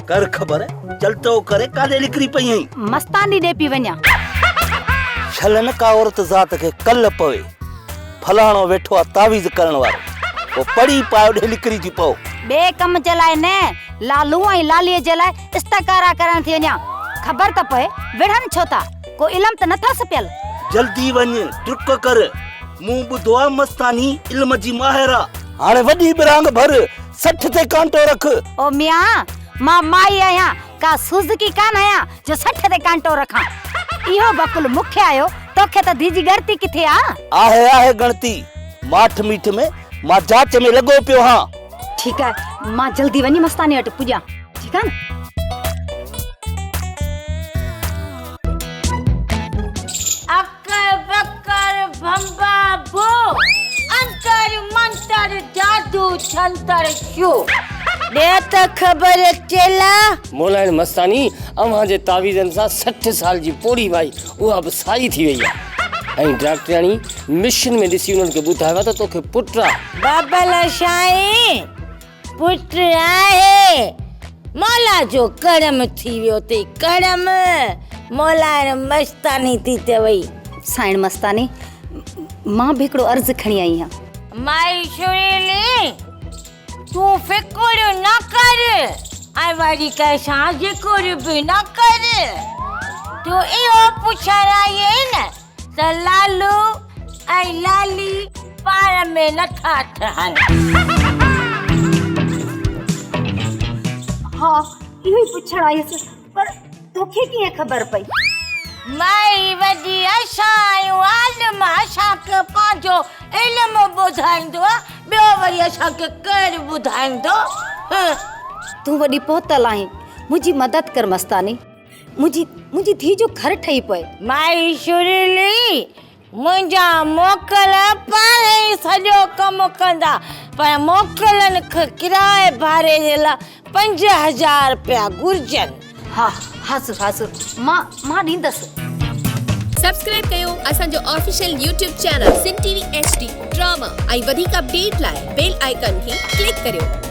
ڪر خبر، چلتو ڪري ڪاڏي نڪري پئي آهين؟ مستاني ڏي پئي وڃان. شل نه ڪا عورت ذات کي ڪل پوي. فلاڻو ويٺو آ تعويذ ڪرڻ وارو. پوء پڙي پايو ڏي نڪري ٿي پئو. ٻئي ڪم جي لاء نه، لالو ۽ لاليء جي لاء استخارا ڪرڻ ٿي وڃان. خبر ته پوي، وڙهن ڇو ٿا؟ ڪو علم ته نه ٿس پيل. جلدي وڃ، ڊڪ ڪر. مون ٻڌو آ مستاني علم جي ماهر آ. هاڻي وڏي ٻرانگ ڀر، 60 تي ڪانٽو رک. او ميان، مان مائي آهيان، ڪا سوزڪي ڪانه آهيان جو 60 تي ڪانٽو رکان. اهو بقول مون کي آيو، توکي ته ڌيء جي ڳڻتي ڪٿي آ؟ آهي آهي ڳڻتي. ماٺ ميٺ ۾ مان جاچ ۾ لڳو پيو هان. ٺيڪ آهي، مان جلدي وڃي مستاني وٽ پڄان. ٺيڪ آهي نه؟ اڪر بڪر ڀنڀا ڀو، انتر منتر جادو ڇنتر شو. ڏي ته خبر چيلا. مولائڻ مستاني، اوهان جي تعويذن سان 60 سال جي پوڙهي مائي اها به سائي ٿي وئي آهي ۽ ڊاڪٽرياڻي مشن ۾ ڏسي انهن کي ٻڌايو آهي ته توکي پٽ آ. بابل سائين، پٽ آهي. مولا جو ڪرم ٿي ويو اٿئي ڪرم. مولائڻ مستاني ٿي چوئي. سائڻ مستاني، مان به هڪڙو عرض کڻي آئي آهيان. مائي سريلي، تون فڪر نه ڪر ۽ وري ڪنهن سان ذڪر به نه ڪر. تون اهو پڇڻ آئي آهين نه ته لالو ۽ لالي پاڻ ۾ نٿا ٺهن. ها، اهو ئي پڇڻ آئي هيس، پر توکي ڪيئن خبر پئي؟ مائي وڏي اسان آهيون عالم، اسان کي پنهنجو علم ٻڌائيندو، ٻيو وري اسان کي ڪير ٻڌائيندو؟ تون وڏي پهتل آهين، منهنجي مدد ڪر مستاني، منهنجي منهنجي ڌيء جو گهر ٺهي پوي. مائي سريلي، منهنجا موڪل پاڻ ئي سڄو ڪم ڪندا، پر موڪلن کي ڪرائي ڀاڙي جي لاء 5000 رپيا گهرجن. ها حاضر حاضر، مان مان ڏيندس. سبسڪرائب ڪيو اسان جو official YouTube channel Sindh T V H D drama ۽ وڌيڪ اپڊيٽ لاء بيل آئيڪان کي ڪلڪ ڪريو.